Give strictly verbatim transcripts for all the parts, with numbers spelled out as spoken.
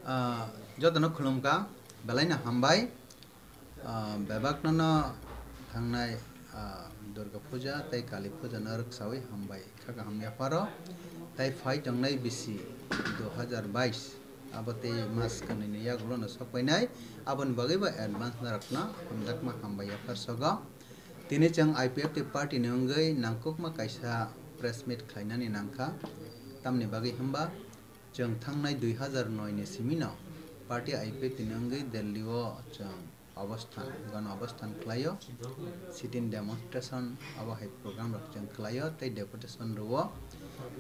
Ah, jotono khulumkha, belaino hambai. Ah, bebakno no thangnai, ah, Durga Puja tei Kali Puja no rwksawi hambai kha kaham yapharo. Tei phai tongnai bisi dui hazar bais, abo tei mas kwnwi ni yagulo no sokpainai, aboni bagwi bo advance norokno hamjakma hambai yaphar sogo. Tini chwng I P F T party ni wngwi nangkukma kaisa press meet khlainani nangkha, tamni bagwi hwnba, chwng thangnai dui hazar noi ni simi no party I P F T ni wngwi Delhi o chwng obosthan, gano obosthan khlaio, sit-in demonstration abo hai program rok chwng khlaio tei deputation rwo.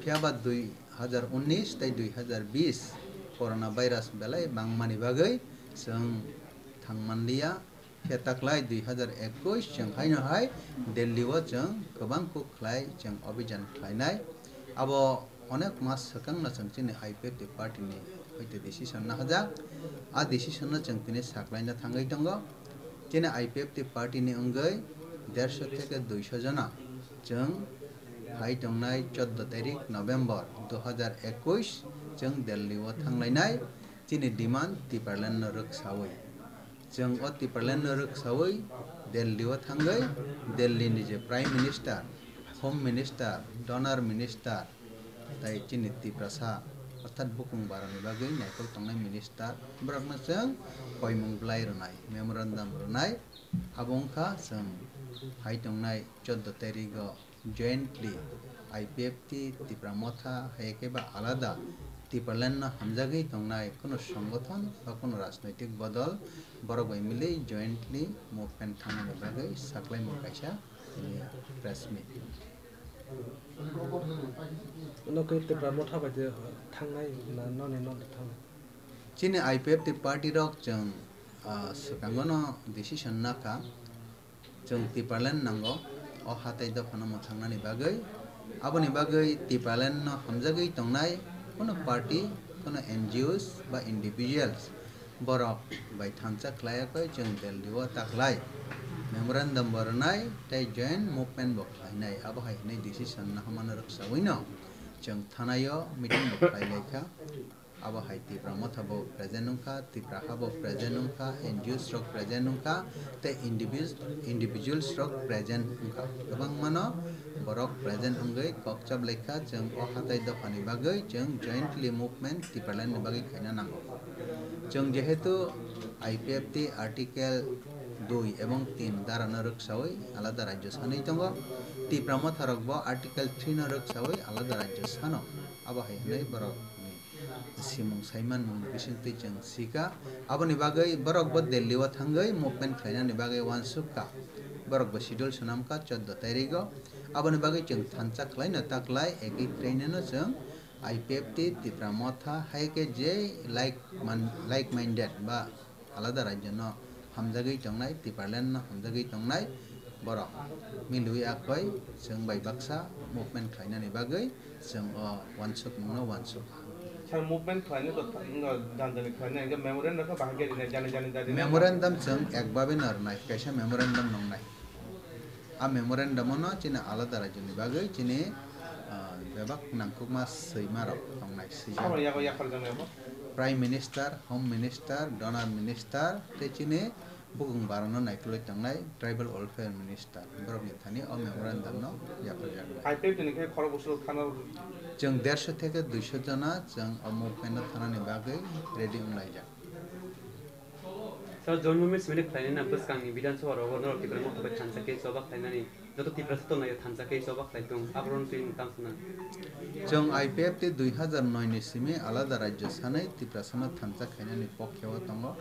Phiya ba dui hazar unnis tei dui hazar bis corona virus belai bangmani bagwi chwng thang manliya. Khe taklai dui hazar ekush chwng haino hai Delhi o chwng kwbang kuk khlai chwng obijan khlainai. Abo onek mas swkang no chwng chini I P F T party ni hoite decision nahajak. A decision no chwng tini saklaina thangwi tongo. Chini I P F T party ni wngwi derso theke duiso jona chwng hai tongnai choddo tarik November dui hazar ekush chwng Delhi o thanglainai. Chini demand Tipraland no rwksawi. Chwng o Tipraland no rwksawi Delhi o thangwi Delhi ni je Prime Minister, Home Minister, Donor Minister, tai chini Tiprasa, orthat bukung barani bagwi naikol tongnai minister, borokno chwng koimung bwlai rwnai, memorandum rwnai. Abo wngkha chwng hai tongnai choddo tarik o jointly I P F T, Tipra Motha, hai khe ba alada Tipraland no hamjagwi tongnai kuno songothon ba kuno rajnoitik bodol borok bai mili jointly movement thangnani bagwi saklaimung kaisa tini press meet. Nokni Tipra Motha bai je thangnai na noni noni thangnai? Chini I P F T party rok chwng, ah, swkango no decision nakha. Chwng Tipraland nango, o hatai dophano mwthangnani bagwi. Aboni bagwi Tipraland no hamjagwi tongnai kuno party, kuno N G Os ba individuals borok bai thansa khlai yakwi chwng Delhi o taklai memorandum bo rwnai tei joint movement bo khlainai. Abo hai hwnwi decision nahamano rwksawi no chwng thanai o meeting bo khlai laikha. Abo hai Tipra Motha bo present wngkha, Tipra ha bo present wngkha, N G Os rok present wngkha, tei individuals, individuals rok present wngkha. Kwbangmano borok present wngwi kok chap laikha, chwng o hatai dophani bagwi chwng jointly movement Tipraland ni bagwi khaina nango. Chwng jehetu I P F T article dui ebong tin dara no rwksawi alada rajyo sanwi tongo, Tipra Motha rok bo article three no rwksawi alada rajyo sano. Abo hai hwnwi borok ni simung saimanmung bisingtwi chwng sikha. Aboni bagwi borok bo Delhi o thangwi movement khlainani bagwi uansukha. Borok bo schedule swnamkha choddo tairigo. Aboni bagwi chwng thansa khlaino taklai, ekwi khlainano chwng I P F T, Tipra Motha, hai khe je like man-, like minded ba alada rajyo no hamjagwi tongnai, Tipraland no hamjagwi tongnai borok milwi akhoi chwng bai baksa movement khlainani bagwi chwng o uansukmung no uansukha. Sir, movement khlainai to ta-, wngkha jani jani khlainai, hwnkhe memorandum khe bahai khe rinai, jani jani jani. Memorandum chwng ekbabe no rwnai, kaisa memorandum nongnai. A memorandum no chini alada rajyo ni bagwi chini, ah, bebak nangkukma swima rok tongnai swijak. Abo yago yakarjaknai abo? Prime Minister, Home Minister, Donor Minister, tei chini bukung barano naikolwi tongnai Tribal Welfare Minister, borokni thani o memorandum no yapharjak. I P F T ni khe khorok bwswk thana? Chwng derso theke duiso jona chwng o movement no thanani bagwi ready wnglaijak. Sir, Joint Movement simi khlainani na bwskangni Bidhan Sabha rogo norok Tipra Motha bai thansa khe choba khlainani, joto Tiprasa tongnaio thansa khe choba khlai tong, aborok twi nwng tang sana? Chwng I P F T dui hazar noi ni simi alada rajyo sanwi Tiprasano thansa khlainani pokhe o tongo,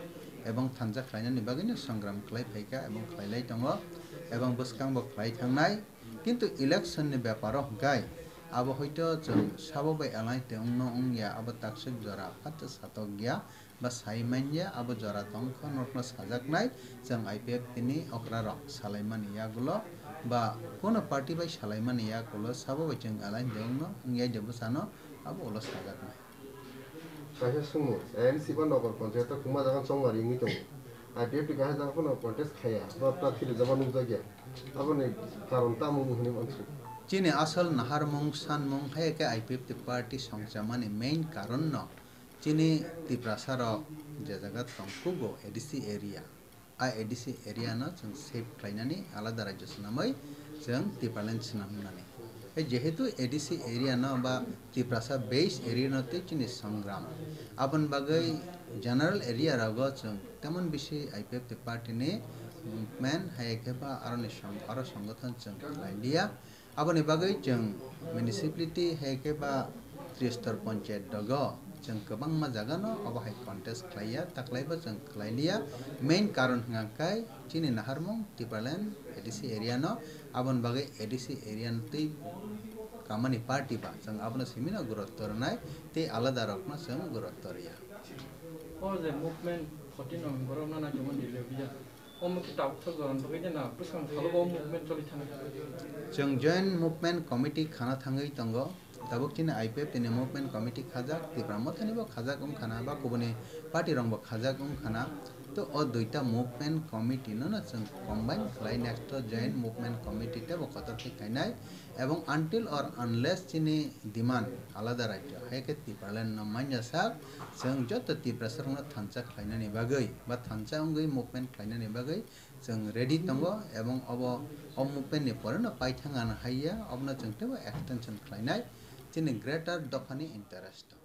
ebong thansa khlainani bagwino songram khlai phaikha ebong khlailai tongo, ebong bwskangbo khlai thangnai. Kintu election ni beparo hwnkhe abo hoito chwng sabo bai alliance de wngno wngya, abo taksuk jora phatsa satok ya ba sai manya, abo jora tongkha norokno sajaknai. Chwng I P F T ni okra rok salaimani yagulo ba kuno party bai salaimani yagulo sabo bai chwng alliance de wngno wngya de bwsano abo ulo sajaknai. Kaisa swngmung, A N C ba Nokol Panchayat o kwma jaga chongmari wngwi tongo. I P F T kaisa jaga phano contest khaiya, ba prarthi rijaba nukjakya. Aboni karon tamo wng hwnwi mansuk? Chini asol naharmung, sanmung, hai khe I P F T party songchamani main karon no Chini Tiprasa rok je jaga tongkugo A D C area, a A D C area no chwng shift khlainani alada rajyo swnamwi chwng Tipraland swnam hwnani. Tei jehetu A D C area no ba Tiprasa base area no tei chini songram, aboni bagwi general area rogo chwng temon bisi I P F T party ni movement hai khe ba aroni song-, aro songothon chwng khlai liya. Aboni bagwi chwng municipality hai khe ba Tristor Panchayat dogo chwng kwbangma jaga no obo hai contest khlaiya, taklaibo chwng khlai liya. Main karon hwnkha khe chini naharmung Tipraland A D C area no, aboni bagwi A D C area no tei kamani party ba chwng abono simi no gurutto rwnai tei alada rok no chwng gurutto rwya. O je movement fourteen November o nana chumani Delhi o bija. Omo khe tabuk thok jagan bagwi jena bwskang salo bo movement choli thana. Chwng joint movement committee khana thangwi tongo. Tabuk chini I P F T ni movement committee khajak, Tipra Motha ni bo khajak wngkhana, ba kubuni party rok bo khajak wngkhana. To o duita movement committee no no chwng combine khlai next to joint movement committee tebo kotor khe khainai. Ebong until or unless chini demand alada rajyo, hai khe Tipraland no manya sak, chwng joto Tiprasa rokno thansa khlainani bagwi ba thansa wngwi movement khlainani bagwi chwng ready tongo, ebong obo o movement ni pore no paithang ano haiya, obono chwng teibo extension khlainai chini greater dophani interest o.